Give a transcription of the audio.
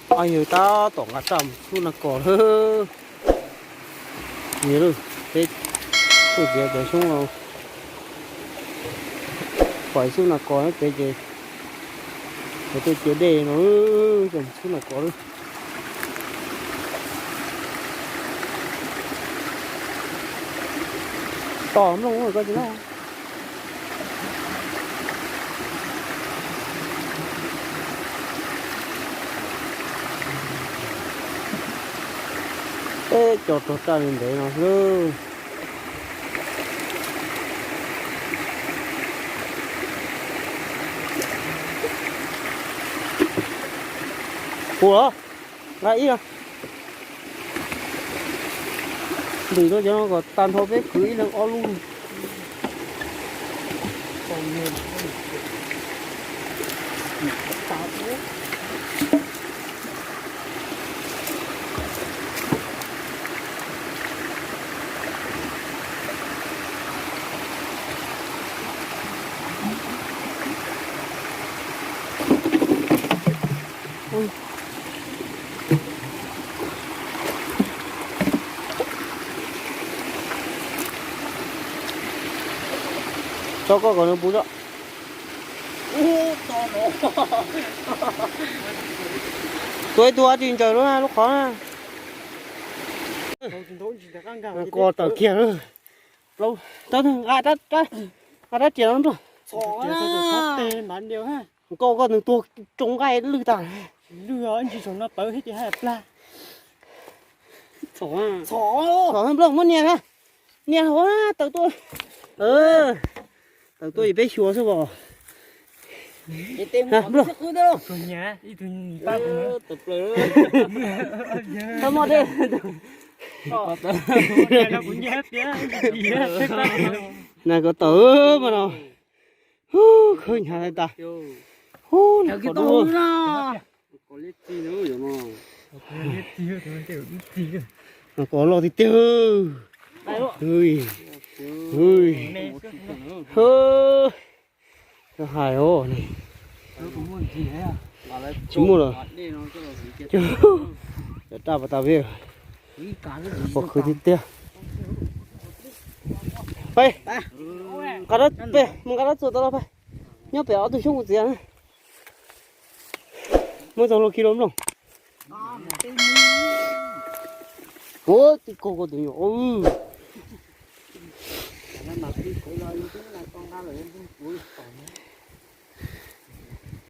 Ob yawg tab tom nqa raj mus xub nas kos lawm. Nyias lub, peb tuaj txiav cov xyoob no, pais xub nas kos pem ces, ces tuaj cia dej no, coj mus xub nas kos lawm. Tos nplooj koj tsis noj. Peb cov rog raj li ntev no xwb. Puas los? Nqa ib. Ntim rau cov no kom tag nrho peb kwv ib leeg ob lub. Tso koj kom nws puv tso. Tua ib tug dab tsi ntsaws lub, lub qhov na. Koj tawm kiag lawm. Nqa rab riam no nrog. Koj, koj nws tuag tsoo nqaij lwj tag. Txhom nplooj muab nias na. Nias hauv na, tawm tuaj. Tawm tuaj es peb xyuas xwb os. Nplooj. Tau mog. Na koj tawm mas no. Khawb hnyav tas. Hub, qhov dub. Koj loj tiag tiag. Koj hais os, tsis muaj lawm. Cov raj pas tas peb, pom khwv tiag tiag. Peb, mus nqa rab txuas tau los peb. Nyob pem ob tug xyoob kuv txiav na. Muab txog luag khi lub nplooj. Ua tib kaug koj tus nyuam.